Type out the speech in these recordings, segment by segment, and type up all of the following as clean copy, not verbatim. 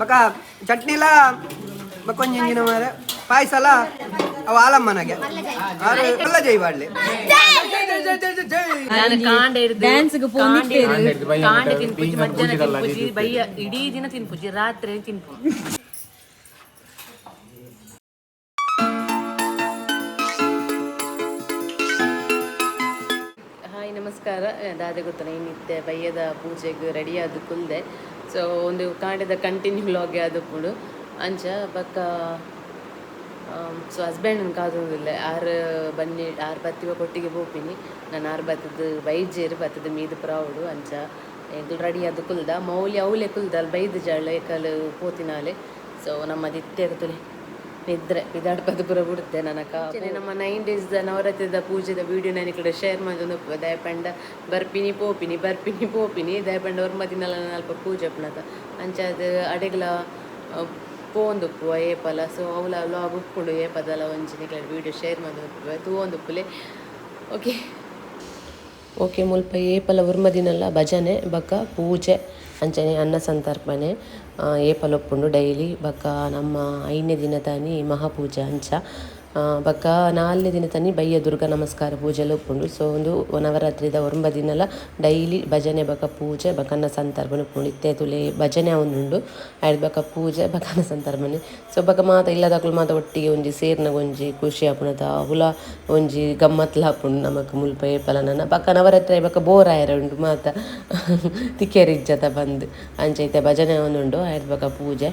ಬಕ ಚಟ್ನಿಲ ಬಕೊಂಜಿ ಇಂಜಿನ ಮಾರೆ ಪಾಯಸಲ ಅವು ಆಲಮ್ಮನಗೆ ಆರು ಎಲ್ಲ ಜೈ ಬಾಡ್ಲಿ ಜೈ ಜೈ ಜೈ ಜೈ ಜೈ ಜೈ. ನಾನು ಕಾಂಡ ಹಿಡ್ದು ಡ್ಯಾನ್ಸ್ಗೆ ಪೋಂದಿತ್ತೇರು. ಕಾಂಡ ತಿನ್ಪುಜಿ, ಮಧ್ಯಾಹ್ನ ತಿನ್ಪುಜಿ, ಬಯ್ಯ ಇಡೀ ದಿನ ತಿನ್ಪುಜಿ, ರಾತ್ರಿ ತಿನ್ಪು. ಹಾಯ್, ನಮಸ್ಕಾರ. ದಾದೆ ಗೊತ್ತನ ಇನ್ನಿತ್ತೆ ಬಯ್ಯದ ಪೂಜೆಗೆ ರೆಡಿ ಆದ ಕುಲ್ದೆ. ಸೊ ಒಂದು ಕಾಂಡದ ಕಂಟಿನ್ಯೂ ವ್ಲಾಗ್ ಆದಪ್ಪುಡು ಅಂಚ ಬಕ್ಕ. ಸೊ ಹಸ್ಬೆಂಡ್ ಕಾದೊಂದಿಲ್ಲ, ಆರು ಬನ್ನಿ ಆರು ಬತ್ತಿವ ಕೊಟ್ಟಿಗೆ ಪೋಪಿನಿ. ನಾನು ಆರು ಬತ್ತದ ಬೈಜೇರು ಬತ್ತದ ಮೀದು ಪ್ರಾವುಡು. ಅಂಚ ಎಂಕುಲು ರೆಡಿ ಆದ ಕುಲ್ದ ಮೌಲಿ ಅವಲೆ ಕುಲ್ದ ಅಲ್ಲಿ ಬೈದು ಜಾಳ ಏಕಲ್ ಪೋತಿನಾಲೆ. ಸೊ ನಮ್ಮ ದಿತ್ತೆ ತುಲೆ ನಿದ್ರೆ ಬಿದಾಡ್ಪದ ಪೂರ ಬಿಡುತ್ತೆ ನನಕ. ನಮ್ಮ 9 ಡೇಸ್ ನವರಾತ್ರಿದ ಪೂಜೆದ ವಿಡಿಯೋ ನಾನು ಈ ಕಡೆ ಶೇರ್ ಮಾಡೋದು. ದಯಪಂಡ ಬರ್ಪಿನಿ ಪೋಪಿನಿ, ಬರ್ಪಿನಿ ಪೋಪಿನಿ. ದಯಪಂಡ ಒರ್ಮ ದಿನಲ ಅಲ್ಪ ಪೂಜೆ ಅಪ್ಪಣದ ಅಂಚ ಅದು ಅಡೆಗ್ಲ ಪೋಂದುಪ್ಪುವ ಏಪಲ. ಸೊ ಅವಲ ವ್ಲಾಗ್ ಉಪ್ಪುಂಡು ಏಪದಲ ಒಂಜಿ ನಿಕ್ಲೆ ವಿಡಿಯೋ ಶೇರ್ ಮಂತೊಂದು ತೂವೊಂದುಪ್ಪುಲೆ. ಓಕೆ ಓಕೆ, ಮುಲ್ಪ ಏಪಲ ಒರ್ಮ ದಿನಲ ಭಜನೆ ಬೊಕ್ಕ ಪೂಜೆ ಅಂಚನೆ ಅನ್ನ ಸಂತರ್ಪಣೆ ಏಪಲ ಉಪ್ಪುಂಡು ಡೈಲಿ. ಬೊಕ್ಕ ನಮ್ಮ ಐದನೇ ದಿನ ತಾನಿ ಮಹಾಪೂಜೆ ಅಂಚ. ಬೊಕ್ಕ ನಾಲ್ನೇ ದಿನ ತಾನಿ ಬಯ್ಯ ದುರ್ಗಾ ನಮಸ್ಕಾರ ಪೂಜೆಲ ಉಪ್ಪುಂಡು. ಸೊ ಒಂದು ನವರಾತ್ರಿದ ಒರ್ಂಬ ದಿನಲ ಡೈಲಿ ಭಜನೆ ಬೊಕ್ಕ ಪೂಜೆ ಬೊಕ್ಕ ಅನ್ನ ಸಂತರ್ಪಣೆ ಉಪ್ಪುಂಡು. ಇತ್ತೆ ತುಲೆ ಭಜನೆ ಒಂದುಂಡು, ಐಡ್ ಬೊಕ್ಕ ಪೂಜೆ ಬೊಕ್ಕ ಅನ್ನ ಸಂತರ್ಪಣೆ. ಸೊ ಬೊಕ್ಕ ಮಾತ ಇಲ್ಲದಕುಲು ಮಾತ ಒಟ್ಟಿಗೆ ಒಂಜಿ ಸೇರ್ನಗ ಒಂಜಿ ಖುಷಿ ಆಪುನತ ಅವುಲ ಒಂಜಿ ಗಮ್ಮತ್ಲ ಆಪುಂಡು ನಮಕ್ ಮುಲ್ಪ ಏಪಲ. ನನ ಬೊಕ್ಕ ನವರಾತ್ರಿ ಬೊಕ್ಕ ಬೋರ್ ಆಯೆರೆ ಉಂಡು, ಮಾತ ತಿಕ್ಯೆರೆ ಇಜ್ಜತ ಬಂದ್. ಅಂಚ ಇತ್ತೆ ಭಜನೆ ಒಂದುಂಡು, ಐಡ್ ಬೊಕ್ಕ ಪೂಜೆ.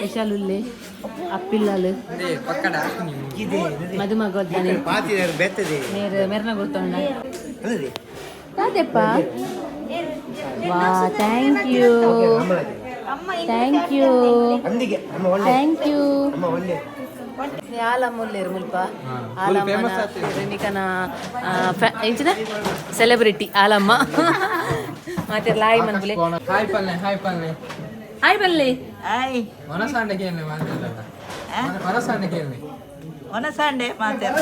ವಿಶಾಲುಲ್ಲೆ ಅಪ್ಪಿಲ್ಲಾಲು ಮದುಮಗ ಮೇರ್ ಮೆರ್ನ ಗೊತ್ತೊಂಡ ದಾದೆಪ್ಪ. ವಾ, thank you, thank you, thank you. ಆಲಮ್ಮುಲ್ಲೇರು ಮುಲ್ಪ ಆಲಮ್ಮನ ನಿಕನ ಎಂಚಿನ ಸೆಲೆಬ್ರಿಟಿ ಆಲಮ್ಮ ಮಾತೆರ್ ಲಾಯ್ ಮನ್ಪುಲೆ. ಹಾಯ್ ಪಲ್ಲೆ, ಹಾಯ್ ಪಲ್ಲೆ. ಹಾಯ್ ಬಲ್ಲೆ. ಹಾಯ್. ಮನಸಾಂಡೆ ಕೇಳಿ ಮಾತಾಡ, ಮನಸಾಂಡೆ ಕೇಳಿ. ಒನಸಾಂಡೆ ಮಾತಾಡ.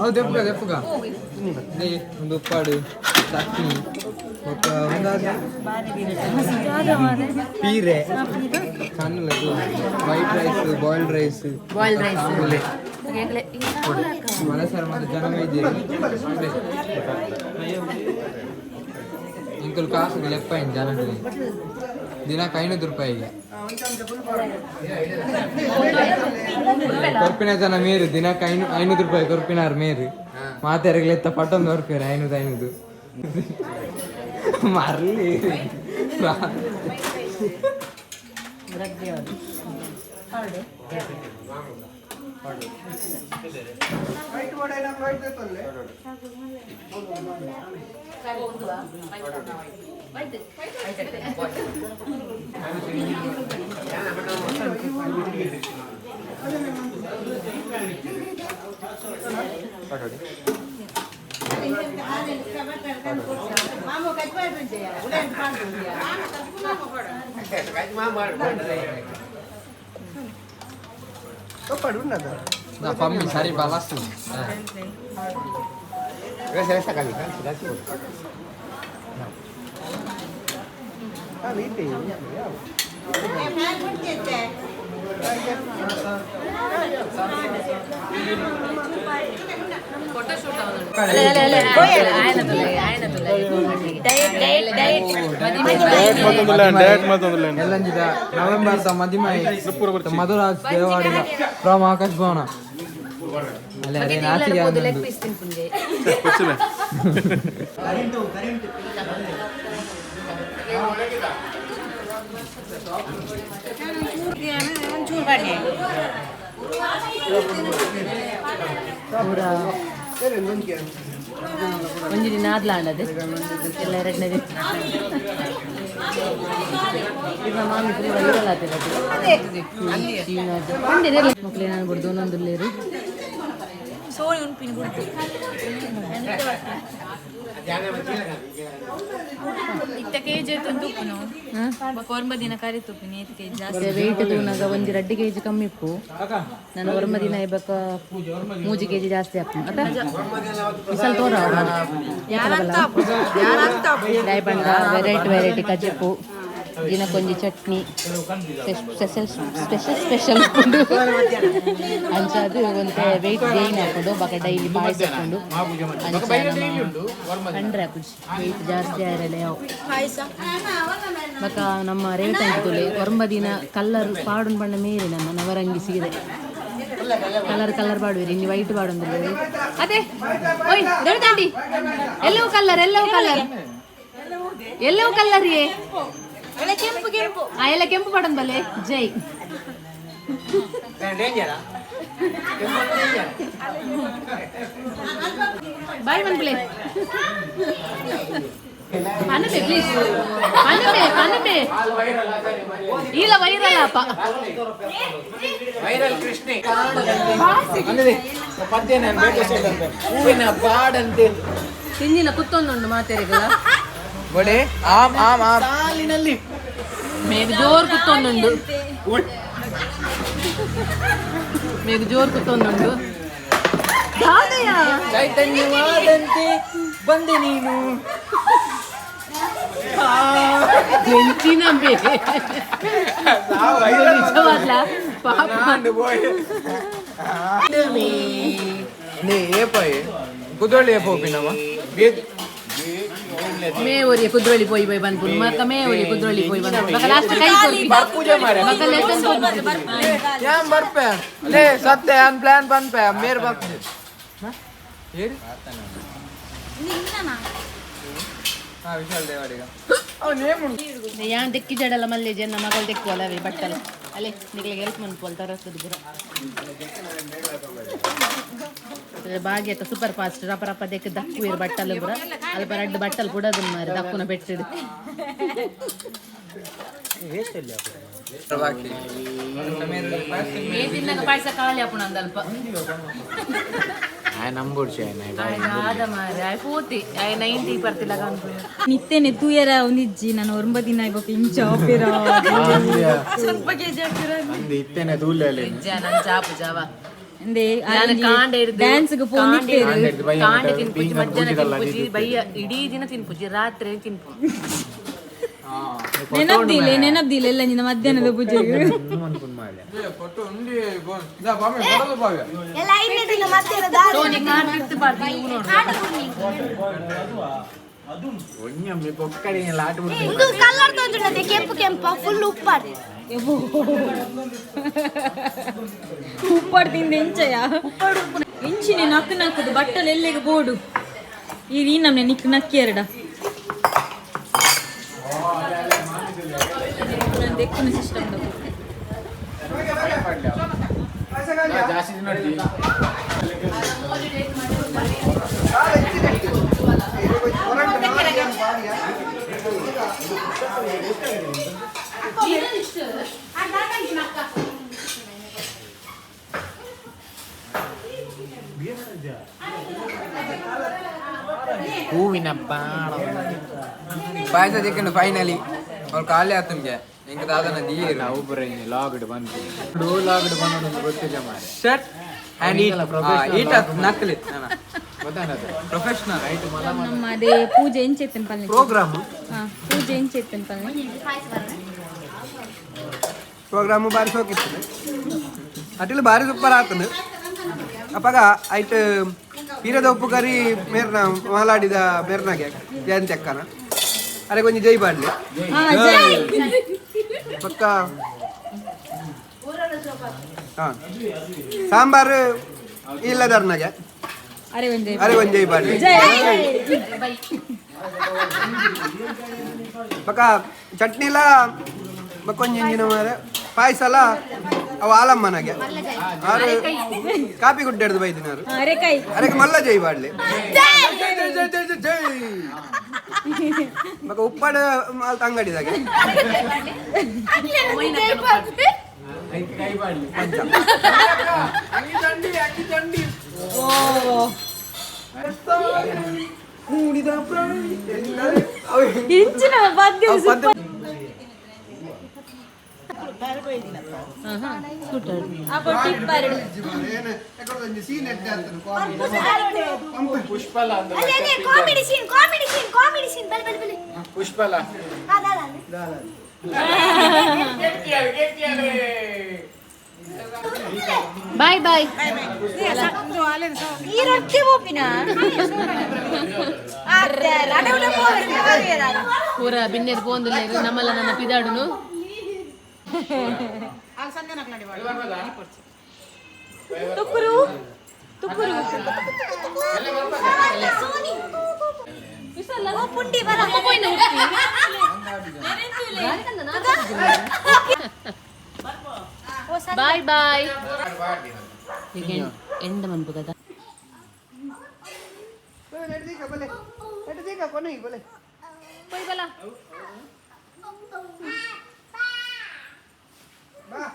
ಅವು ದೆಪ್ಪುಗ ದೆಪ್ಪುಗ ಒಂದು ಉಪ್ಪಾಡು ಚಟ್ನಿ ಬೊಕ್ಕ ಒಂದಾದ ಪೀರೆ ಸಣ್ಣ white rice, boiled rice. Boiled rice. ಮಲಸರ ಮತ್ತು ಜನ ಇದ್ದೀರಿ ಇಂಕುಲು ಕಾಸು ಲೆಪ್ಪ ಜನಗಳಿಗೆ ದಿನಕ್ಕೆ 500 ರೂಪಾಯಿಗೆ ಕೊರ್ಪಿನ ಜನ ಮೇರು. ದಿನಕ್ಕೆ 500 ರೂಪಾಯಿ ಕೊರ್ಪಿನಾರ್ ಮೇರು. ಮಾತೆರಗ್ಲೆತ್ತ ಪಟ್ಟೊಂದು ಕೊರ್ಪಿರ 500 500 ಮರ್ಲಿ. ವೈಟ್ ಬೋರ್ಡ್ ಐನ ವೈಟ್ ತೇತೊಲ್ಲೆ. ತಪ್ಪಡು ಉನ್ನದ. ಪಮ್ಮಿ ಸರಿ ಬಲಸ್ತು. ಹಾಂ ಇತ್ತೆ. ಎಲ್ಲಂಜಿದ ನವೆಂಬರ್ the ಮದಿಮೈ ಮಧುರಾಜ್ ದೇವಾಡಿಗ ಫ್ರಮ್ ಆಕಾಶ್ ಭವನ. ಅಲ್ಲೇ ಅದೇ ನಾಚಿಗೆ ಲೆಗ್ ಪೀಸ್ ತಿನ್ಪುಂಗೆ. ಒಂಚೂರು ಬನ್ನಿ. ಪೂರ ಒಂಜಿ ದಿನ ಆದ್ಲ ಆಂಡದು ಎಲ್ಲ ಎರಡನೇ ದಿನ. ಇರ್ನ ಮಾಮಿ ಪೂರ ವೈರಲ್ ಆತಿರದು. ಮಕ್ಳು ನಾನು ಬಿಡ್ದು ಒಂದೊಂದುಲ್ಲೇರು. ಸೋನಿ ಉನ್ಪಿನ ಗುಡ್ತು. ಇತ್ತ ಕೆಜಿ ತುಪ್ಪುನು ಬೊಕ ಒರ್ಂಬ ದಿನ ಕರಿ ತುಪ್ಪಿನ ಏತ್ ಕೆಜಿ ಜಾಸ್ತಿ. ವೆಯ್ಟ್ ತೂನಾಗ ಒಂಜಿ 2 ಕೆಜಿ ಕಮ್ಮಿ ಇಪ್ಪು. ನಾನು ಒರ್ಂಬ ದಿನ ಇಬ್ಬಕ 3 ಕೆಜಿ ಜಾಸ್ತಿ ಹಾಕ್ತೀನಿ ಅತ್ತ. ಬಿಸಲ್ ತೋರ ಪಂಡ ವೆರೈಟಿ ವೆರೈಟಿ ಕಜಿಪು, ದಿನಕ್ಕೊಂಜಿ ಚಟ್ನಿ, ಸ್ಪೆಷಲ್ ಸ್ಪೆಷಲ್ ಸ್ಪೆಷಲ್ ಉಂಡು. ಅಂಚ ಅದು ಒಂತೆ ವೆಯ್ಟ್ ಗೈನ್ ಹಾಕೊಂಡು ಬಕ ಡೈಲಿ ಪಾಯಸ ಹಾಕೊಂಡು ಅಂಚ ನಮ್ಮ ಕಂಡ್ರೆ ಹಾಕುಜಿ ವೆಯ್ಟ್ ಜಾಸ್ತಿ ಆಯ್ರಲೆ ಅವು. ಬಕ ನಮ್ಮ ರೇಟ್ ಅಂಕುಲೆ ಒರ್ಂಬ ದಿನ ಕಲ್ಲರ್ ಪಾಡುನ್ ಬಣ್ಣ ಮೇರೆ ನಮ್ಮ ನವರಂಗಿ ಸೀರೆ ಕಲರ್ ಕಲರ್ ಪಾಡುವಿರಿ. ಇನ್ನು ವೈಟ್ ಪಾಡೊಂದಿಲ್ಲ. ಅದೇ ಓಯ್ ದೊಡ್ಡ ಎಲ್ಲವೂ ಕಲರ್, ಎಲ್ಲವೂ ಕಲರ್, ಎಲ್ಲವೂ ಕಲರ್. ಏ ಕೆಂಪು ಕೆಂಪು. ಆ ಎಲ್ಲ ಕೆಂಪು ಪಾಡೊಂದು ಬಲೆ ಜೈ. Boy ಮನ್ಪುಲೆ ಪನಬೆ please, ಪನಬೆ ಪನಬೆ. ಇಲ್ಲ ವೈರಲ್ ಅಪ್ಪ. ವೈರಲ್ ಕೃಷ್ಣೆ ಪದ್ಯ ನಾನು ಬೇಕು ಹೂವಿನ ಬಾಡಂತೆ. ತಿಂದಿನ ಕುತ್ತೊಂದುಂಡು ಮಾತೆರಿಗಲ. ಬಡೆ ಆಮ್ ಆಮ್ ಆಮ್. ಸಾಲಿನಲ್ಲಿ. ಮೇಘ ಜೋರ್ ಕುತ್ತೊಂದುಂಡು, ಮೇಘ ಜೋರ್ ಕುತ್ತೊಂದುಂಡು. ಚೈತನ್ಯವಾದಂತೆ ಬಂದೆ ನೀನು. ಎಂಚಿನ ಬೇ ನಿಜವಾದ್ಲ ಪಾಪ. ನೇ ಏಪಾಯಿ ಕುದ್ರೋಳಿ ಏಪ ಹೋಪಿನವ. ಮೇ ಒರಿ ಕುದ್ರೋಳಿ ಪೋಯಿ ಪೋಯಿ ಬಂದ್ಪುಂಡು ಮಕ್ಕ. ಮೇ ಒರಿ ಕುದ್ರೋಳಿ ಪೋಯಿ ಬಂದ್ಪುಂಡು ಬಕ ಲಾಸ್ಟ್ ಕೈ ಕೊರ್ಪಿ. ಪೂಜೆ ಮಾರೆ. ಬಕ ಲೆಸನ್. ಯಾನ್ ಬರ್ಪೆ ಲೇ ಸತ್ಯ, ಯಾನ್ ಪ್ಲಾನ್ ಪನ್ಪೆ ಮೇರ್ ಬರ್ಪೆ ಏರಿ. ಹಾ ವಿಶಾಲ್ ದೇವಾಡಿಗ ಅವ್ನು ನೇಮ್. ಯಾನ್ ದೆಕ್ಕಿ ಜಡಲ ಮಲ್ಲೆ ಜನ ಮಗಳು ದೆಕ್ಕುವಲ್ಲ ಅವೇ ಬಟ್ಟಲ ಅಲ್ಲೇ ನಿಗಳಿಗೆ ಹೆಲ್ಪ್ ಮನ್ಪುವಲ್ ತರಸ್ತದ ಪೂರ. ಭಾಗ್ಯಕ್ಕ ಸೂಪರ್ ಫಾಸ್ಟ್ ರಪ ರಪ ದೆಕ್ ದಕ್ಕುವೇರು ಬಟ್ಟಲು ಪೂರ. ಅಲ್ಪ ರಡ್ಡು ಬಟ್ಟಲು ಪುಡದನ್ ಮಾರಿ ದಕ್ಕುನ ಪೆಟ್ಟಿಡು. ಬಾಕಿ. ಏ ತಿನ್ನಕ ಪಾಯಸ ಖಾಲಿ ಅಪ್ಪಣ ಅಂದಲ್ಪ. ಆದ ಮಾರೆ ಆಯ್ ಪೋತಿ ಆಯ್ 90 ಪರ್ತಿಲ್ಲ ಅನ್ಕೊಂಡು. ನಿತ್ತೆನೆ ತೂಯರ ಒಂದಿಜ್ಜಿ ನಾನು ಒಂಬ ದಿನ ಇವಾಗ ಇಂಚ ಆಪಿರ. ಸ್ವಲ್ಪ ಕೆಜಿ ಹಾಕ್ತೀರ? ಇತ್ತೇನೆ ತೂಲೆ. ನಿಜ ನನ್ ಚಾಪು ಜಾವ. ಅಂದೆ. ನಾನು ಕಾಂಡ ಹಿಡ್ದು ಡ್ಯಾನ್ಸ್ ಗೆ ಪೋಂದಿತ್ತೇರು. ಕಾಂಡ ತಿನ್ಪುಜಿ, ಮಧ್ಯಾಹ್ನ ತಿನ್ಪುಜಿ, ಬಯ್ಯ ಇಡೀ ದಿನ ತಿನ್ಪುಜಿ, ರಾತ್ರಿ ತಿನ್ಪು. ನೆನಪ್ದಿಲ್ಲ, ನೆನಪ್ದಿಲ್ಲ ಎಲ್ಲ ನಿನ್ನ ಮಧ್ಯಾಹ್ನದ ಪೂಜೆಗೆ. ಫೋಟೋ ಉಂಡಿ ದಾ ಬಾಮೆ ಬರೋದು ಬಾವೆ. ಎಲ್ಲ ಐದನೇ ದಿನ ಮಧ್ಯಾಹ್ನ ದಾರಿ. ಸೋನಿ ಕಾಂಡ ಇತ್ತು ಬಾರ್ದು ಇವು ನೋಡು. ಇದು ಕಲರ್ ತೋಜುಂಡದೆ, ಕೆಂಪು ಕೆಂಪು, ಫುಲ್ ಉಪ್ಪಾಡು. ಉಪ್ಪಾಡು ತಿಂದ ಎಂಚಯ ಇಂಚಿನೆ ನಕ್ಕು ನಕ್ಕದು ಬಟ್ಟಲು ಎಲ್ಲೆಗೆ ಬೋಡು ಈ ರೀ ನಮ್ನೆ ನಿಕ್ ನಕ್ಕಿ ಎರಡ ದೆಕ್ಕುನ ಸಿಸ್ಟಮ್. ಜಾಸ್ತಿ ನೋಡಿ. ಹೂವಿನ ಬಾಣ. ಪಾಯಸ ಚಿಕನ್ ಫೈನಲಿ ಅವ್ರು ಖಾಲಿ ಆತಂಗೆ ಎಂಕ ದಾದನ ದೀರ್. ನಾವು ಬರ ಲಾಗ್ಡ್ ಬಂತು, ಲಾಗ್ಡ್ ಬಂದು ಗೊತ್ತಿಲ್ಲ ಮಾರೆ. ಶರ್ಟ್ ಅಂಡ್ ಈಟ್ ಈಟ್ ನಕಲಿ. ಗೊತ್ತಾನದು. ಪ್ರೊಫೆಷನಲ್. ನಮ್ಮ ಅದೇ ಪೂಜೆ ಎಂಚೆತ್ತನ್ ಪಲ್ಲೆ. ಪ್ರೋಗ್ರಾಮ್. ಹಾ, ಪೂಜೆ ಎಂಚೆತ್ತನ್ ಪಲ್ಲೆ. ಪ್ರೋಗ್ರಾಮ್ ಬಾರಿ ಸೋಕಿತ್ತು, ಅಟಿಲ್ ಬಾರಿ ಸೂಪರ್ ಆತನು. ಅಪಗ ಐಟ್ ಪೀರದ ಉಪ್ಪು ಕರಿ ಮೇರ್ನ ಮಲಾಡಿದ ಮೇರ್ನಾಗೆ ಜಯಂತಿ ಅಕ್ಕನ ಅರೆ ಕೊಂಚ ಜೈ ಬಾಡ್ಲಿ. ಹಾ, ಜೈ. ಪಕ್ಕ ಹಾ ಸಾಂಬಾರು ಇಲ್ಲದರ್ನಾಗೆ. ಅರೆ ಒಂಜೈ. ಅರೆ ಒಂಜ್ ಜೈ ಬಾಡ್ಲಿ. ಜೈ. ಬೊಕ್ಕ ಚಟ್ನಿಲ ಬೊಕ್ಕ ಒಂಜಿ ಇಂಜಿನ ಮಾರೆ ಪಾಯಸಲ ಅವು ಆಲಮ್ಮನಾಗೆ ಆರು ಕಾಪಿ ಗುಡ್ಡೆಡ್ದು ಬೈದಿನಾರು. ಅರೆ ಕೈ. ಅರೆಗೆ ಮಲ್ಲ ಜೈ ಬಾಡ್ಲಿ, ಜೈ ಜೈ ಜೈ ಜೈ ಜೈ ಜೈ. ಬೊಕ್ಕ ಉಪ್ಪಾಡು ಮಾಲ್ತ ಅಂಗಡಿದಾಗೆ. ಕೈ ಬಾಡ್ಲಿ. ಪಂಚ. ಓ. ಕೂಡಿದ ಪ್ರಾಣಿ ಇಂಚಿನ ಪದ್ಯ. ಅವು ಪದ್ಯ. ಅಪ್ಪ ಟಿಪ್ಪರ್. ಪುಷ್ಪಲ. ಅದೇ ಅದೇ, comedy scene, comedy scene, comedy scene, ಬಲೆ ಬಲೆ ಬಲೆ. ಪುಷ್ಪಲ. ಹಾ, ದಾದ. Bye bye. ಈ ರೊಟ್ಟಿ ಹೋಪಿನ. ಪೂರ ಬಿನ್ನೆರ್ ಪೋಂದುಲ್ಲೆರ್ ನಮ್ಮಲ್ಲ ನನ್ನ ಪಿದಾಡುನು. ತುಕ್ಕುರು ತುಕ್ಕುರು. ಸೋನಿ ಓ ಪುಂಡಿ ಬರ. Bye bye. ಈಗ ಎಂಡ ಮನ್ಪುಗದ. ಬಾ.